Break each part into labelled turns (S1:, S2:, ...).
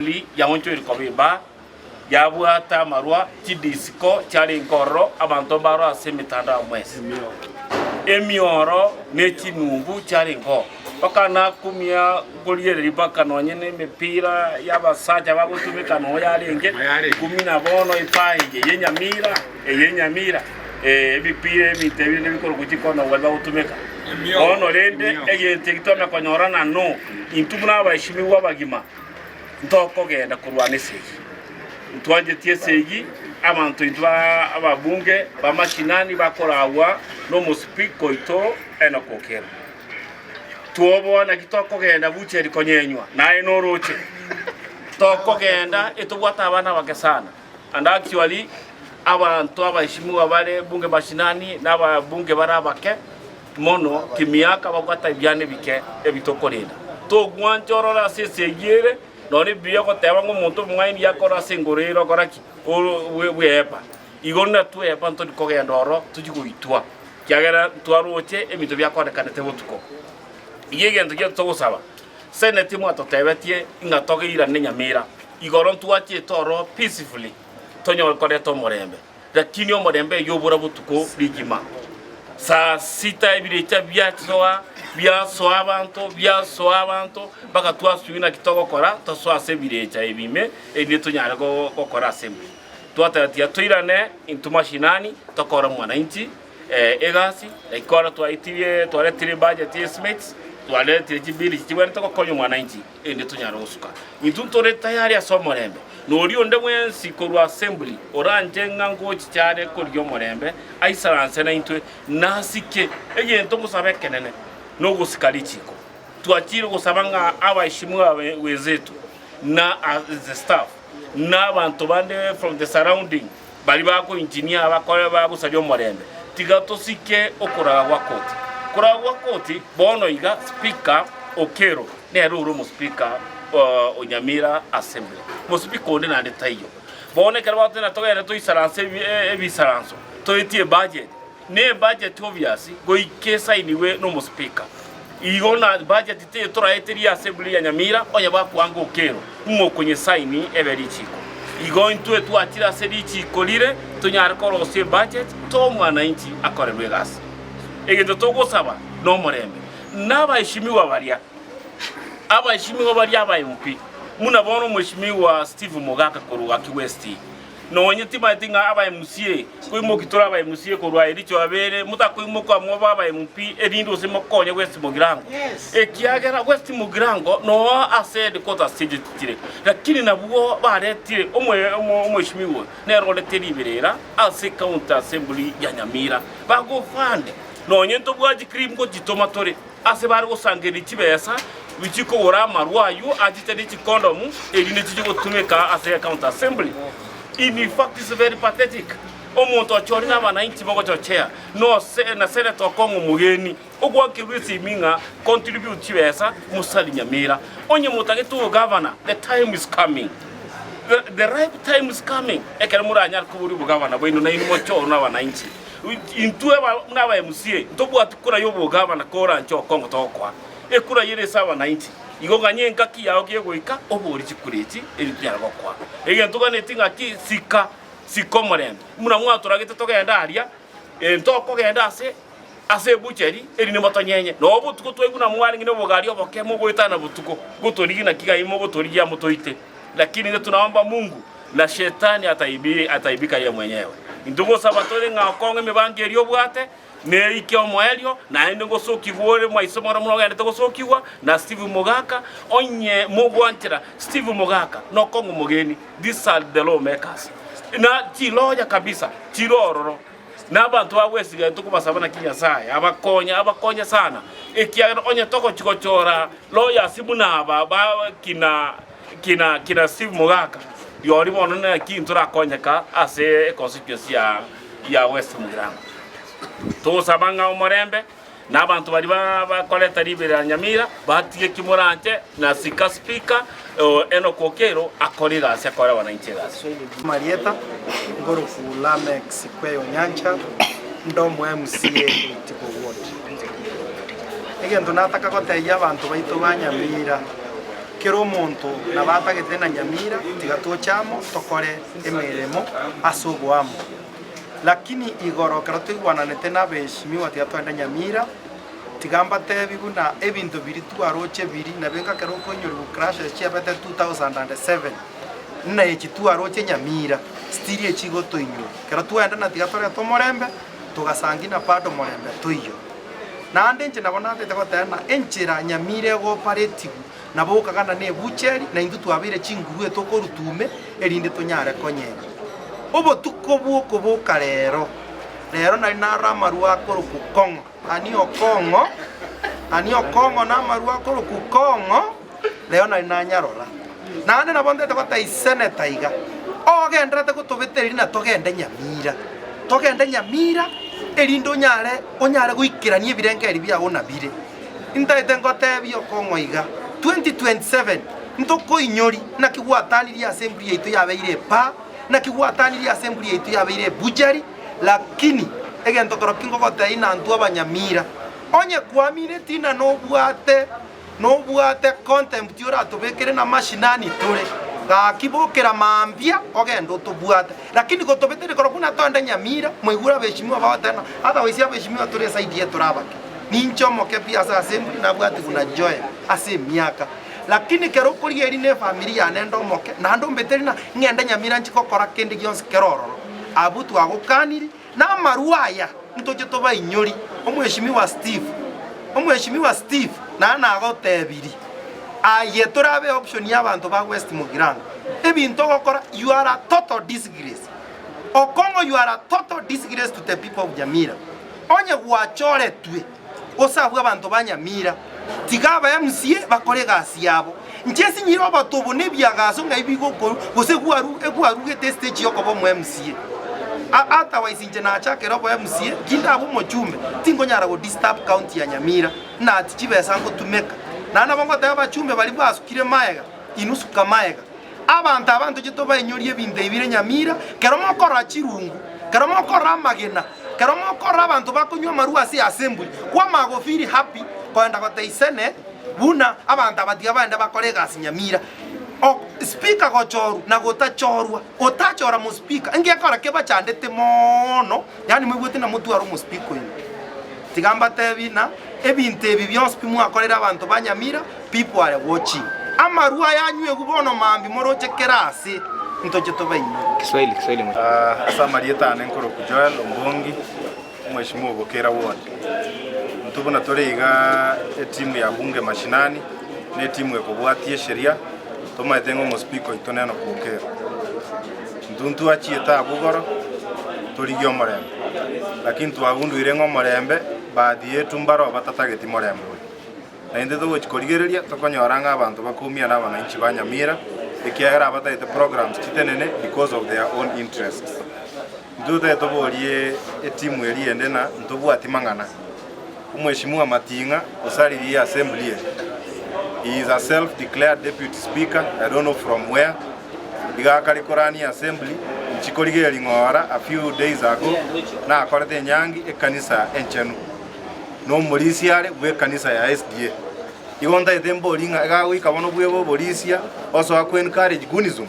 S1: Eri yaonchoire koba ebaa, yabwata amarwa, chidisiko chiarenge ororo, abanto mbaro ase emetandao mwensi. Emioro ne chinumbu chiarenge oo. Mpaka nakumia nkorigereria mpaka nonye na emepira y'abasacha bagotumeka noo yarenge, kumi na bono ebaa eye y'enyamira, eye enyamira, ebipira ebinto ebi rende bikorokwa chikono baria bagotumeka. Bono rende egento eki twamanya konyorana no, intwe buna abaeshimiwa abagima, Ntokogenda korwana esegi. Ntwanchetie esegi, abanto intwe ababunge b'amashinani bakoragwa nomosipika oito Enock Okello. Twoboa naki tokogenda bucheri konyenywa naye noroche. Tokogenda etobwate abana abake sana and actually abanto abaheshimiwa bare bunge mashinani na ababunge bare abake mono kimiaka babwate ebiana ebike ebi tokorenda. Togwancha orore ase esegi ere nonya ebibiria ogoteba ng'a omonto omong'aini yakora ase engoro ere okora ki? Oro bweepa. Igo natweepa ntori kogenda ororo tochie goitwa ekiagera ntwaroche ebinto biakorekanete botuko. Igo egento giato togosaba, Senate mwatotebetie ng'a togeirane Nyamira, igoro ntwachete ororo peacefully tonyore koreta omorembe. Lakini omorembe eyio obora botuko rigima. Saa sita ebirecha biasoa, biasoa abanto, biasoa abanto, mpaka twasubia naki togokora, tosoe ase ebirecha ebi ime, erinde tonyare gokora assembly. Twateba tiga toirane intwe mashinani, tokore mwananchi egasi, like kore twaitirie twaretire ebudget ya estimates, twaretire chibill echi chibwenerete gokonya omwananchi, erinde tonyare gosuka. Intwe ntore tayari ase omorembe, na oria onde bwensi korwa assembly oranche ng'a ngochicha are korigia omorembe, aisaranse naintwe, nasike. Egento ngosaba ekenene, nogosika richiko. Twachire gosaba ng'a abaheshimiwa wenzetu, na the staff, na abanto bande from the surrounding, Baria bakoinchinia abakore bagosaria omorembe, tiga tosike okoraga gwa koti. Koraga gwa koti bono iga speaker Okello nere ore omospeaker o Nyamira assembly. Mospeaker onde naende taiyo. Bono ekero bagoteba togende toisaranse ebisaranso toetie ebudget, ne ebudget obvious goika esainiwe na omospeaker. Igo na budget teiyo toraeterie assembly ya Nyamira onye bakwanga Okello ng'a okonyesaini ebe richiko. Igo intwe twachire ase richiko rire tonyare korosia ebudget to omwananchi akorerwe egasi. Egento togosaba nomorembe. Na abaheshimiwa baria, abaheshimiwa baria aba MP, buna bono omweshimiwa Steve Mogaka korwa Gaki West, Nonye timanyeti ng'a aba MCA koimoki tore aba MCA korwa Ericho abere motakoimoka mobe aba MP erinde gose mokonye West Mugirango ekiagera West Mugirango noo ase headquarters chiaye chire lakini nabwo baretire omweshimiwa oyo nere orete riberera ase county assembly ya Nyamira bago fund nonye ntobwati cream ngochitoma tore Ase bare gosangereria chibesa chikogora amarwa ayio achiche ne chikondomu erinde chiche gotumeka ase county assembly. In fact it's very pathetic. Omonto ochorire na abananchi bogochochea nose na senator Okong'o omogeni ogwakerwa esimi ng'a contribute chibesa mosari Nyamira. Onye motagete obogavana the time is coming. The, the ripe time is coming ekero moranyare koboria obogavana bwaino nainwe mochorwe na abananchi. Intwe buna aba MCA ntobwati kura y'obogavana koranche okong'u togokoa ekura ere ase abananchi. Igo ganya engaki yao gegoika oborie chikura echi erio tonyare gokoa. Egento oganeti ng'aki sika, sika omorembe. Buna mwatoragete togende aria, ntokogenda ase ase ebucheri erinde motonyenye. Noo botuko twaigwa buna mwarenge nobogari oboke mogoetana botuko, gotorigia naki gai mogotorigia motoite. Lakini intwe tunaomba Mungu na shetani ataibi ataibika ye mwenyewe. Intwe gosaba tore ng'a okong'e emebango eria obwate, neike omoerio, naende ngosokigwa ore mwaiso moro buna ogenderete gosokigwa na Steve Mogaka, onye mogwanchera Steve Mogaka nokong'u omogeni, these are the law makers. Na chiloya kabisa chire ororo. Na abanto bagwesiga intwe kobasaba naki Nyasae abakonye, abakonye sana, ekiagera onye togochia gochora lawyers buna aba ba kina kina kina Steve Mogaka, rirorio bono naki intwe torakonyeka ase econstituency ya ya West Mugirango. Togosaba ng'a omorembe. Na abanto baria bakoreta riberera Nyamira batige ki moranche na sika speaker Enock Okello akore egasi akore abananchi egasi.
S2: Amarieta, Ngoroku Lameck Sikweyo Nyancha, nde omo MCA Oitibo Ward. Egento nataka gotebia abanto baito ba Nyamira, Kera omonto nabo atagete na Nyamira tiga toche amo tokore emeremo ase oboamo. Lakini igoro ekero toigwananete na abeshimiwa tiga togende Nyamira, tiga mbatebi buna ebinto biria twaroche biri nabio inga ekero okoinyorigwa crashes chiabete 2007 ng'a echi twaroche Nyamira still echi igo toinyora. Ekero twagenda na tiga torete omorembe, togasangi na bado morembe toiyo. Naende inche nabo natete goteba ng'a enchera Nyamira egoparetigwa nabo okagana nebucheri, na intwe twabeire chingurue tokorutume, erinde tonyare konyenya. Obotuko bw'okoboka rero, rero nari narora amarwa akorokwa Kong'o, ani Okong'o, ani Okong'o na amarwa akorokwa Kong'o, rero nari nanyarora. Naende nabo ntete goteba iseneta iga, ogenderete gotobetereria na togende Nyamira, togende Nyamira erinde onyare onyare goikerania ebirengererio biago nabire. Ntaete ngotebie okong'o iga, 2027 ntokoinyori naki gwatanirie ase emburi yaito yabeire epaa, naki gwatanirie ase emburi yaito yabeire ebujari, lakini egento kerokio ngogotebia inantwe abanyamira, onye kwamineti ng'a nobwate Nobwate contempt oratobekere namashinani tore, gaki bokera mambia ogende otobwate. Lakini gotobeteri korokwo buna toende Nyamira, mwaigure abeshimiwa bagoteba ng'a otherwise abeshimiwa tore eside eye tore abake. Ninche omoke pi ase assembly nabwati buna Joel ase emiaka. Lakini kero okorigereria ne efamiri yane inde omoke, naende ombeteri ng'a ng'ende Nyamira nchi gokora kende gionsi kere ororo. Abwo twagokaniri, Na amarwa aya ntoche tobainyori. Omweshimiwa Steve, Omweshimiwa Steve naye nagotebirie, aye torabe eoption ya abanto ba West Mugirango, ebinto ogokora you are a total disgrace. Okong'o you are a total disgrace to the people of Nyamira. Onye gwachoretwe osabwe abanto ba Nyamira, tiga aba MCA bakore egasi yabo. Inche nsinyire obotobo na ebiagaso ng'ai bigokorwa, gose gwaru egwarugete estage yokoba omo MCA. A otherwise inche nachakera obo MCA, kindabe omochumbe, tinkonyara go disturb county ya Nyamira, nati chibesa ngotumeka. Naende nabo ngoteba abachumbe baria basukire maega, inwe suka maega. Abanto aba ntoche tobainyorie ebinto ebi bire Nyamira, kero mokorora chirungu, kero mokorora amagena, kero mokorora abanto bakonywa amarwa ase assembly, kwamanya go feel happy koenda gotebia senate, Buna abanto aba tiga baende bakore egasi nyamira. O speaker gochorwa na gotachorwa, otachora mo speaker ngekora kebachandete moono, yaani moigwete na motware omo speaker oino. Tiga mbatebi na ebinto ebi bionsi pi mwakorire abanto ba Nyamira, people are watching. Amarwa aya anywegwe bono mambia moroche kera ase, ntoche tobainyore.
S3: Kiswahili, Kiswahili.
S4: Ase amarieta ane nkorokwa Joel Ombongi. Omweshimiwa Obokera Ward. Intwe buna tore iga etimu ya bunge mashinani ne etimu ekobwatia esheria tomaete ng'a omospeaker oito nene Obokera. Intwe ntwachiete abwo igoro torigie omorembe lakini twagunduire ng'a omorembe baadhi yetu mbaro batatageti morembe oyo. Na intwe togochi korigereria tokonyora ng'a abanto bakoumia na abananchi ba Nyamira ekiagera abatagete programs chitenene because of their own interests. Intwe totagete toborie etimu eria ende na ntobwati mang'ana. Omweshimiwa Mating'a osaririe assembly eye. He is a self declared deputy speaker, I don't know from where. Iga akare korania assembly, inchi korigereria ng'ora a few days ago nakorete enyangi ekanisa enchenu. Nomorisia are bw'ekanisa ya SDA. Igo ntagete mborie ng'a iga agoika bono bwebe oborisia osoa ko encourage gunism.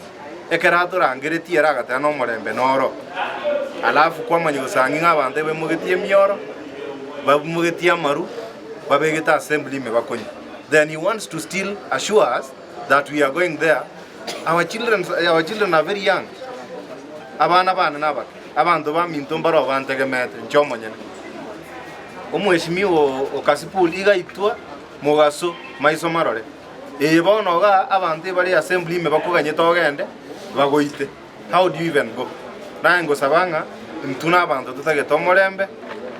S4: Ekero atorangeretie ere agateba nomorembe noro. Alafu kwamanya gosang'i ng'a abanto ebaimogetie emioro, baimogetie amaru, babegete assembly ime bakonywa. Then he wants to still assure us that we are going there, our children, our children are very young. Abana bane nabake, abanto baminto mbaroo bantegemete inche omonyene. Omweshimiwa o Kasipul iga aitwa mogaso maiso marore. Ee bono iga abanto ebare assembly ime bakoganyete ogende, bagoite. How do you even go? Naye ngosaba ng'a intwe na abanto totagete omorembe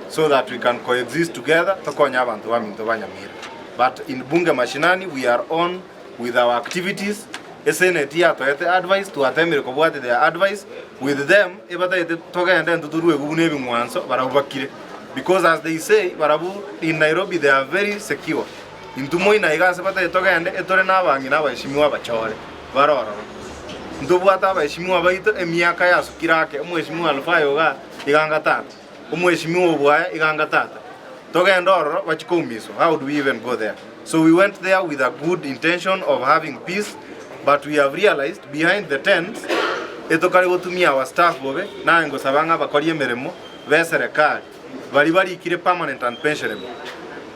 S4: so that we can coexist together tokonye abanto baminto ba Nyamira. But in Bunge mashinani we are on with our activities, eseneti yatoete advice twatemire kobwatia their advice, with them ebatagete togende intwe toruegwe buna ebing'wanso barabwo bakire. Because as they say barabwo in Nairobi they are very secure. Intwe moina iga ase batari togende, etore nabang'ina abaeshimiwa abachore bare ororo. Ntobwate abaeshimiwa baito emiaka yasukire ake, omweshimiwa Alufayo iga iga anga tata, omweshimiwa Obwaya iga anga tata. Togende ororo bachie koumiswa, how do we even go there? So we went there with a good intention of having peace but we have realized behind the tents etokare gotumia our staff bobe naye ngosaba ng'a abakori emeremo be serekari baria barikire permanent and pensionable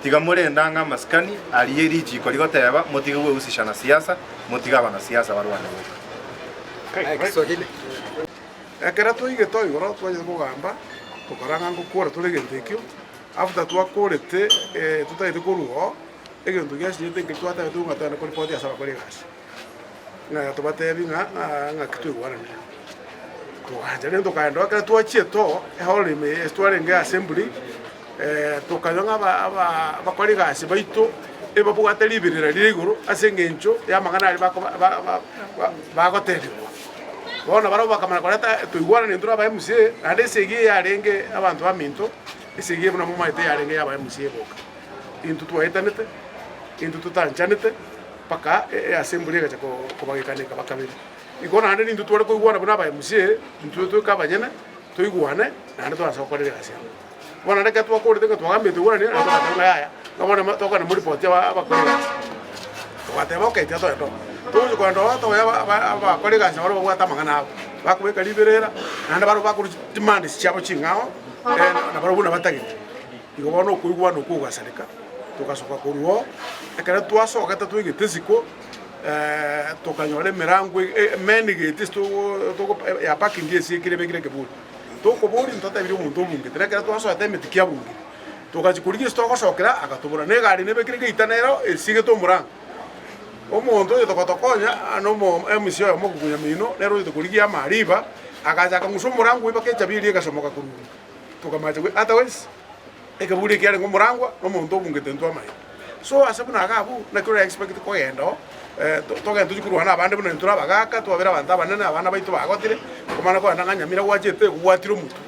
S4: tiga morende ang'e amasikani aria richiko rigoteba motige gwehusisha na siasa motige abanasiasa barwane boka.
S3: Ekero twaigete o igoro twachete kogamba, tokora ng'a ngokora tore egento ekio, after twakorete totagete korwa oo, egento giasinyete nkeri twatagete ng'a togende koripoti ase abakori egasi, ng'a tobatebi ng'a ng'aki twaigwananire. Togacha rende tokaenda oo ekero twachiete oo, ehall ime ase twarenge assembly, tokanywa ng'a aba aba abakori egasi baito ebabwate riberera rire igoro ase eng'encho ya amang'ana aria bakoba ba ba bagotebigwa. Bono barabwo bakamanya koreta toigwanane intwe aba MCA, naende esegi eye yarenge abanto baminto, esegi eye buna momaete yarenge ya aba MCA boka. Intwe twaetanete, intwe totanchanete, mpaka eassembly egacha kobagekana ekaba kabere. Igo naende nintwe tware koigwana buna aba MCA, intwe toike abanyene, toigwane, naende twanse gokorera egasi amo. Bono naende ekero twakorete ng'a twagambire toigwanane, naende togateba ng'a yaya, ng'a bono tokogenda moripoti abakore egasi. Togateba okay tiga togende oo. Togochia kogenda oo togoya abakore egasi nabo babwate amang'ana abo, bakobeka riberera, naende barabwo bakorwa chidemands chiabo ching'ao, nabarabwo buna batagete. Igo bono okoigwana okwo gogasareka, togasoka korwa oo, ekero twasogete twaigete isiko, tokanyora emerango main gate ase togo ya parking esiekire ebekire ekeburi. Tokoboria ntotebirie omonto obungete, na ekero twasoete emeti kiabungire. Togachia korigia ase togosokera, agatobora, na egari nebekire geita nero esigete omorango. Omonto oyo togotokonya nomo MC oyomo okokunya mino, nere oyote korigia amariba, agacha akang'usa omorango oye mpaka echabi eria egasomoka korwa ime. Tokamacha gwe otherwise, ekeburi ekiarenge omorangwa, na omonto obungete intwe amaene. So ase buna iga abwo, naki ore expect kogenda oo, togende tochie korwana abande buna intwe abagaka, twabere abanto abanene, abana baito bagotire, komana kogenda ng'a nyamira gwachete, gobwatire omotwe.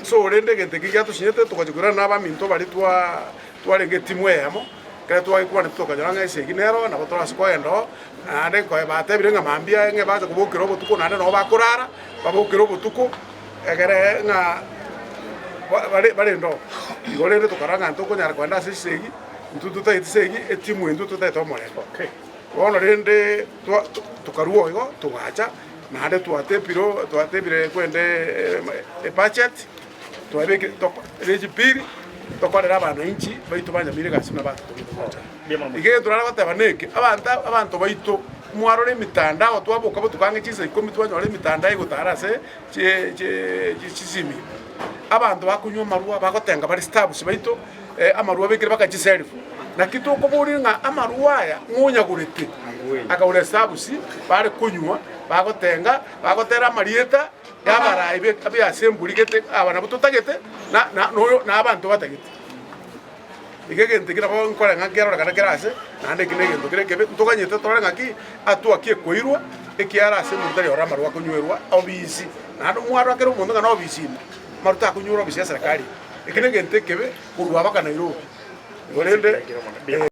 S3: So rende egento eke giatosinyete, togochia koirana na abaminto baria twa twarenge etimu eyemo, ekero twagekwanete tokanyora ng'a esegi nero, nabo torase kogenda oo, naende nkoe batebire ng'a mambia ng'e bache kobokera obotuko naende nabo bakorara, babokere obotuko, egere ng'a bare barende oo. Igo rende tokarora ng'a ntokonyara kogenda ase chisegi, intwe totagete chisegi, etimu intwe totagete omorembe. Bono rende twa tokarua igo, togacha, naende twatebire twatebire kwende ebudget, twabekire toko rechipiri, tokorere abananchi baito banyamire egasi buna batotomete gocha. Iga egento nare goteba neke, abanto abanto baito, mwarora emitandao twaboka botuko ang'e chinsa ikomi twanyora emitandao egotara ase chi chi chisimi. Abanto bakonywa amarwa bagotenga bare staffs baito, amarwa abekire mpaka chiselifu. Naki tokoboria ng'a amarwa aya ng'o onyagorete? Akagora estabusi bare konywa, bagotenga, bagotera amarieta y'abarai be assembly gete aba nabwo totagete na na noyo na abanto batagete. Iga egento eke nabo nkore ng'a nkerorekana kere ase, naende eki negento kere ekebe, ntoganyete torore ng'aki hatua ki ekoirwa, ekiagera ase omonto tari ororo amarwa akonywerwa obisi, naende omwarwa kera omonto ng'a nobisi ime, amarwa takonywerwa obisi ya serikali ime. Eki negento ekebe korwa mpaka Nairobi. Igo rende.